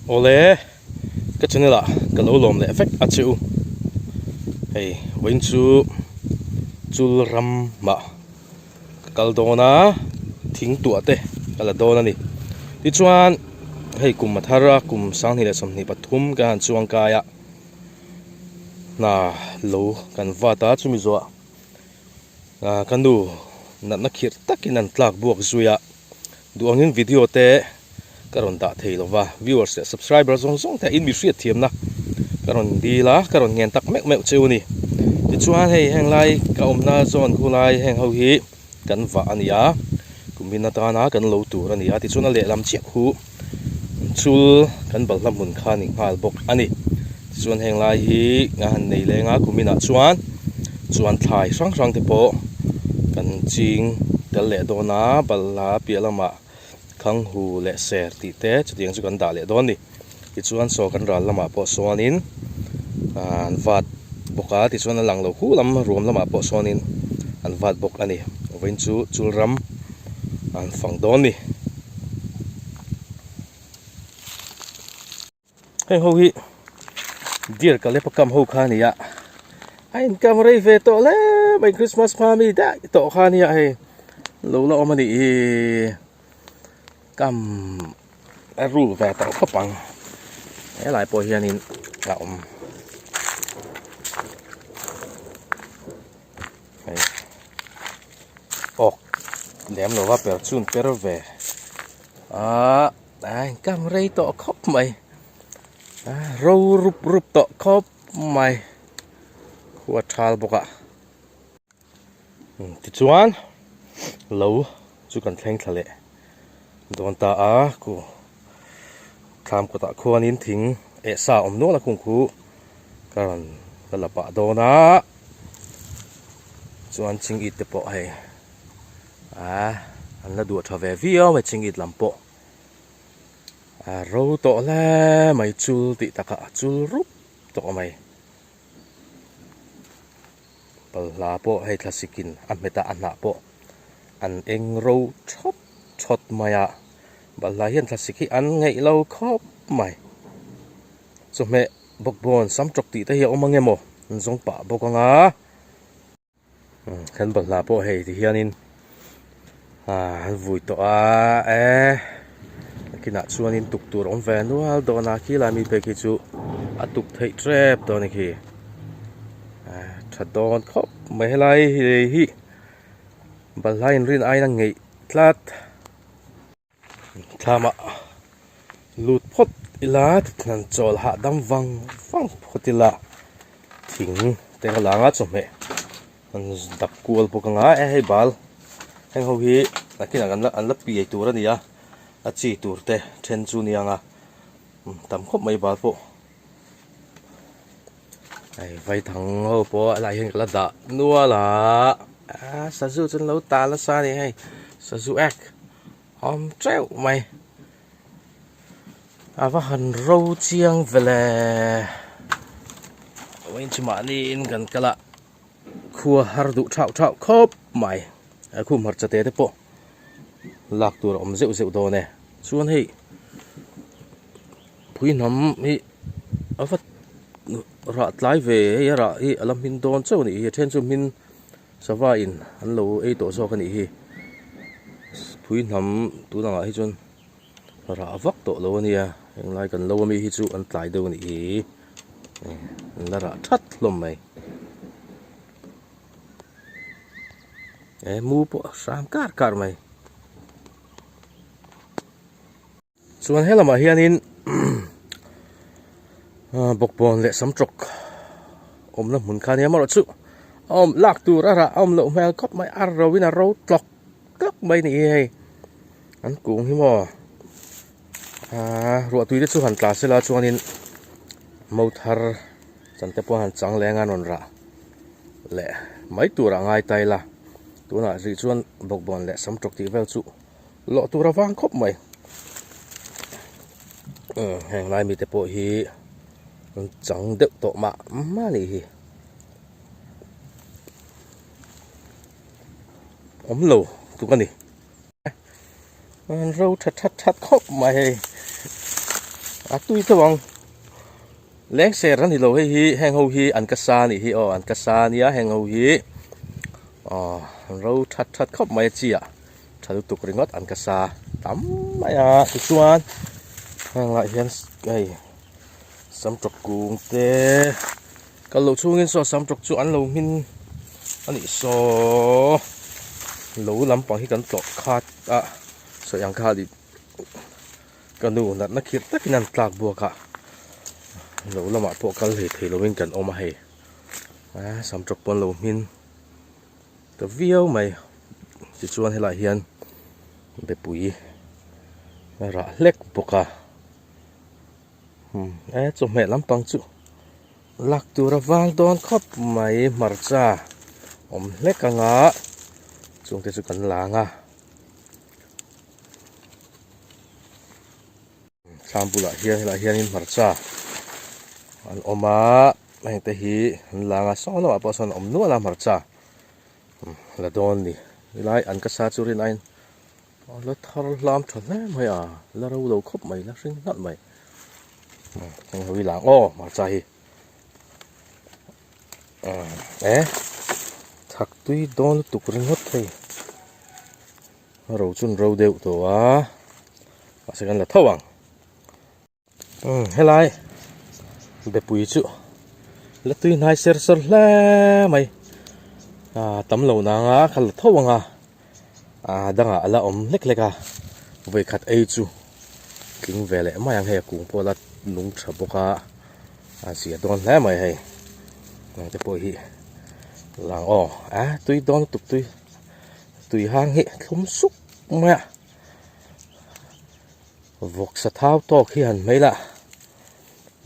Awle, ka channel ah ka lo lawm leh vek a che u. Hei vawiin chu chul ram mah ka kal dawn a, thing tuah te ka la dawn a ni. Tichuan hei kum a thar a, kum 2023 ka han chuang kai a, hna lo kan vat a, chumi zawhah ka nu natna khirh takin an tlak buak zui a, duh angin video te ka rawn dah thei lo va, viewers leh subscriber zawng zawng te in mi hriat thiamna ka rawn dil a, ka rawn ngen tak meuh meuh cheu a ni. Tichuan hei heng lai ka awmna zawn khu lai heng ho hi kan vah a ni a, kumin atana kan lo tur a ni a, tichuan a lehlam chiah khu chul kan balhla hmun kha a ni nghal bawk a ni. Tichuan heng lai hi a han nei leng a, kuminah chuan chuan thlai hrang hrang te pawh kan ching tel leh dawn a, balhla piah lamah Khanghu leh ser tih te chutiang chu kan dah leh dawn a ni. Tichuan saw kan ral lamah pawh sawnin an vat bawk a, tichuan a lang lo hu lam ruam lamah pawh sawnin an vat bawk a ni. Vawiin chu chul ram an fang dawn a ni. Heng ho hi deer ka lepa kam ho kha a ni a a inkam rei ve tawh hle mai Christmas hma mi daih tawh kha a nia hei lo la awm a nih hi kam a rul ve tawh khawp ang helai pawh hianin a awm hei awk lem lova per chhun per ve ahh. A inkam rei tawh khawp mai a ro rup rup tawh khawp mai khua thal bawk a tichuan lo chu kan thleng thla leh dawn ta a ku thlam kawtah khuanin thing eh sa awm nual a kung khu ka rawn ka la pah dawn a chuan chingit te pawh hei. A an la duah tha ve viau mai chingit lam pawh a ro tawh hle mai chul tih takah a chul rup tawh mai balhla pawh hei thlasikin a hmet a a hnah pawh an eng ro thawt thawt mai a balhla hian thlasik hi an ngeih lo khawp mai chawhmeh bawkbawn sam tawk tih te hi a awm ang emaw an zawng pah bawk ang a. Kan balhla pawh hei ti hianin ah an vui tawh a e nakinah chuanin tuk tur awm ve nual dawn a khilai mi phei khi chu a tuk theih tep dawn a ni khi tha dawn khawp mai helai hi balhla inrin aiin a ngeih tlat. Thlamah lut phawt ila thuthleng chawl hahdam vang vang phawt ila thing te ka la anga chawhmeh an dap kual bawk anga e hei bal heng ho hi nakinah kan la an la piai tur a ni a a chi tur te then chu ni anga tam khawp mai bal pawh. Hei vaithang ho pawh helai hian ka la dah nual a ah sazu chu an lo tah nasa a ni hei sazu ek a awm teuh mai a va han ro chiang vele vawiin chu mahniin kan kal a khua har duh thauh thauh khawp mai a khu hmarcha te te pawh lak tur a awm zeuh zeuh dawn e chuan hei. Pui hnam hi a va rah tlai ve hei a rah hi a la hmin dawn chauh a nih hi a then chu hmin sava in an lo ei tawh zawk a nih hi pui hnam tun angah hi chuan rah vak tawh lo a nia henglai kan lo ami hi chu an tlai deuh a nih hi an la rah that hlawm mai e mu pawh a hram kar kar mai. Chuan he lamah hianin bawkbawn leh samtawk awmna hmun kha ania marawh chu a awm lak tur a rah a awm loh hmel khawp mai a ro in a ro tlawk tlawk mai a ni hi hei an kung hi maw ahh ruahtui te chu han tla sela chuanin mo thar chan te pawh han chang leng a rawn rah leh mai tur a ngai ta ila tunah rih chuan bawkbawn leh samtawk tih vel chu. Lawh tur a vang khawp mai heng lai mite pawh hi an chang deuh tawh mah mah a nih hi awm lo tluk a ni an ro tha that that khawp mai hei. A tui tho ang. Leng ser a ni lo hei hi heng ho hi an ka sa a nih hi aw an ka sa a nia heng ho hi aw an ro that that khawp mai a chi ah tha lutuk ringawt an ka sa tam mai a tichuan heng lah hian hei samtawk kung te kal loh chhungin saw samtawk chu an lo hmin a nih saw lo lampang hi kan tlawh khat a sawi ang kha a nih. Ka nu natna khirh takin an tlak buak a, lo lamah pawh kal hlei thei lovin kan awm a hei. A sam tawk pawn lo hmin ta viau mai. Tichuan helaiah hian bepui a rah hlek bawk a. E chawhmeh lampang chu lak tur a vang dawn khawp mai hmarcha awm hlek anga chungte chu kan lang a. Thlam bulah hian helaiah hianin hmarcha an awm a heng te hi an lang a saw lamah pawh sawn a awm nual a hmarcha la dawn a ni helai an ka sa chu rin aiin a la thar hlam tha hle mai a la ro lo khawp mai la hring hnalh mai heng ho hi lang aw hmarcha hi e chhak tui dawn lutuk ringawt thei. A ro chu an ro deuh tawh a mahse kan la tho ang umm helai bepui chu la tui hnai ser ser hle mai ah tam lo nang a kha la tho ang a ah dangah a la awm hlek hlek a vawikhat ei chu tling ve leh mai ang hei a kung pawh la nung tha bawk a a zia dawn hle mai hei eng te pawh hi lang aw a tui dawn lutuk tui. Tui hang hi thlum suk mai a, vawksa thau tawk hi han hmei la,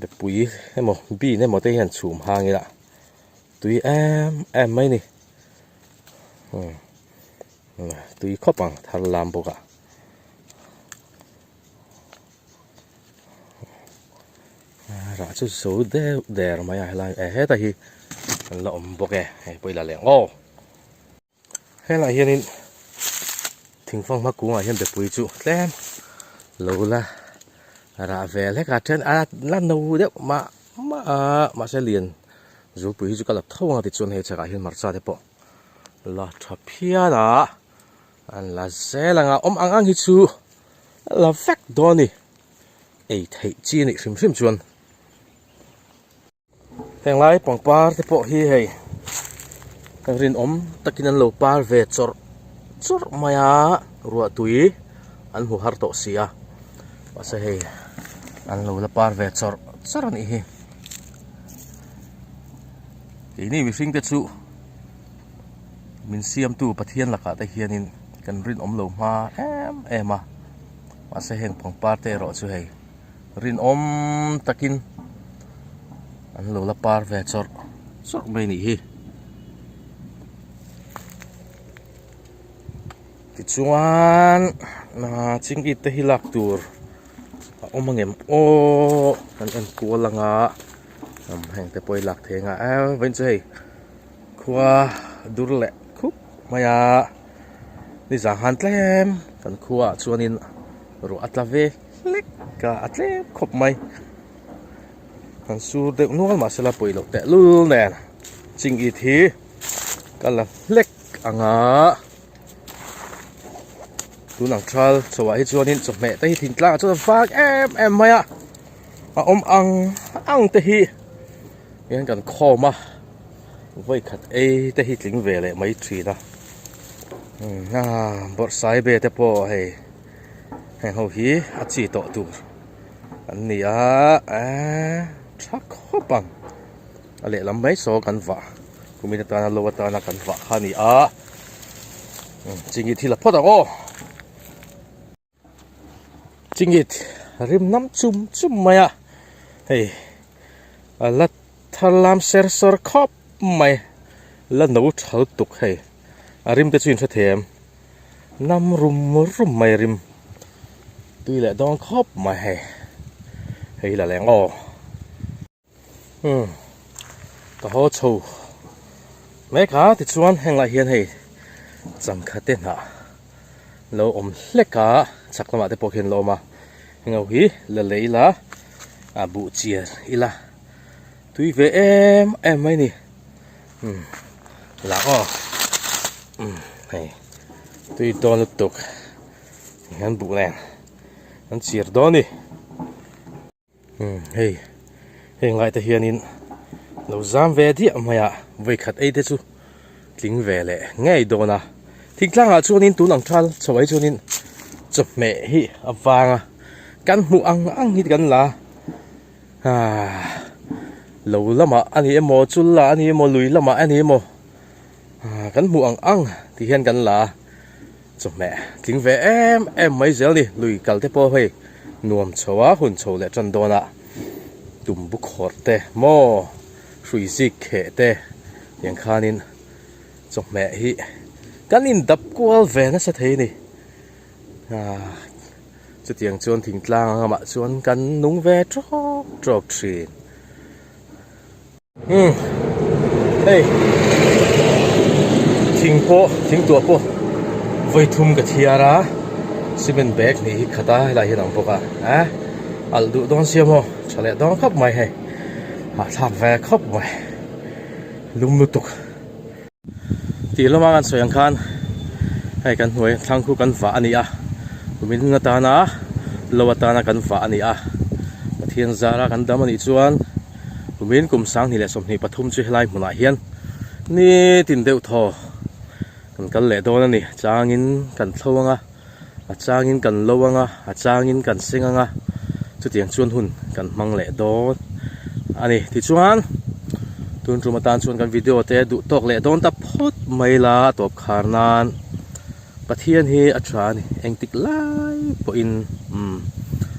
bepui emaw bean emaw te hi han chhum hang ila tui em em mai a ni, tui khawp ang thar lam bawk a. Rah chu zo deuh der mai a helai eh hetah hi an la awm bawk e hei pawh i la leng aw. Helaiah hianin thingfang hma kungah hian bepui chu tlem lo la rah ve hlek a then a la no deuh mah mah a mahse lian zulpui hi chu ka la tho ang a tichuan hei chhakah hian hmarcha te pawh la tha phian a an la zel ang a awm ang ang hi chu la vek dawn a ni ei theih chi a nih hrim hrim chuan. Heng lai pangpar te pawh hi hei rinawm takin an lo par ve chawrh chawrh mai a ruah tui an hmu har tawh si a mahse hei an lo la par ve chawrh chawrh a nih hi keini mihring te chu min siamtu Pathian lakah te hianin kan rinawm lo hma em em a mahse heng pangpar te erawh chu hei. Rinawm takin an lo la par ve chawrh chawrh mai a nih hi. Tichuan ah chingit te hi lak tur a awm angem aw kan en kual anga heng te pawh hi lak thei anga eh vawiin chu hei khua dur leh khup mai a nizan han tlem kan khua ah chuanin ruah a tla ve. Hlek a a tlem khawp mai han sur deuh nual mahse la pawi loh teh lul nen ching it hi ka la hlek ang a tun ang thal chho ah hi chuanin chawhmeh te hi thingtlang ah chuan a vak em em mai a a awm ang ang te hi hian kan khawm a vawikhat ei te hi tling ve leh mai thin a bawrhsaibe te pawh hei. Heng ho hi a chi tawh tur an ni a eee tha khawp ang a lehlam mai saw kan vah kumin atana lo atana kan vah kha a ni a chingit hi la phawt ang aw chingit rim nam chum chum mai a hei a la thar lam ser sawr khawp mai la no tha lutuk hei a rim te chu in hre thei em. Nam rum rum mai rim tui leh dawn khawp mai hei hei la leng aw umm ka haw chho mek a tichuan heng lai hian hei changkha te hnah lo awm hlek a chhak lamah te pawh khian lo awm a heng ho hi la lei la. A buh chiar ila tui ve em em mai ni umm lah aw umm hei tui dawn lutuk hian buh nen an chiar dawn a ni umm hei heng lai te hianin lo zam ve diah mai a vawikhat ei te chu tling ve leh ngei dawn a thingtlangah chuanin tun ang thal chho ai chuanin chawhmeh hi a vang a kan hmuh ang ang hi kan la ah lo lamah a ni emaw chul lah a ni emaw lui lamah a ni emaw ah kan hmuh ang ang ti hian kan la a chawhmeh tling ve em em mai zel a ni lui kal te pawh hei nuam chho a hun chho leh tan dawn a tumbu khawrh te maw. Hrui zik kheh te tiang khanin chawhmeh hi kan indap kual ve nasa thei a ni. Aaa chutiang chuan thingtlang ang amah chuan kan nung ve tawk tawk thin. Umm hei thing pawh thing tuah pawh vawi thum ka thiar a cement bag hnih hi khat a helai hian a awm bawk a eh alh duh dawn sia maw tha leh dawn khawp mai hei. Hahthlak ve khawp mai lum lutuk tih lama kan sawi ang khan hei kan hnuai thlang khu kan vah a ni a kumin atana lo atana kan vah a ni a Pathian zara kan dam a nih chuan kumin kum 2023 chu helai hmunah hian nitin deuh thaw kan kal leh dawn a ni changin kan thlo ang a. A changin kan lo ang a, a changin kan seng ang a, chutiang chuan hun kan hmang leh dawn a ni. Tichuan, tun tum atan chuan kan video te duh tawk leh dawn ta phawt mai la a tawp khar nan Pathian hi a tha a ni, engtik lai pawhin umm.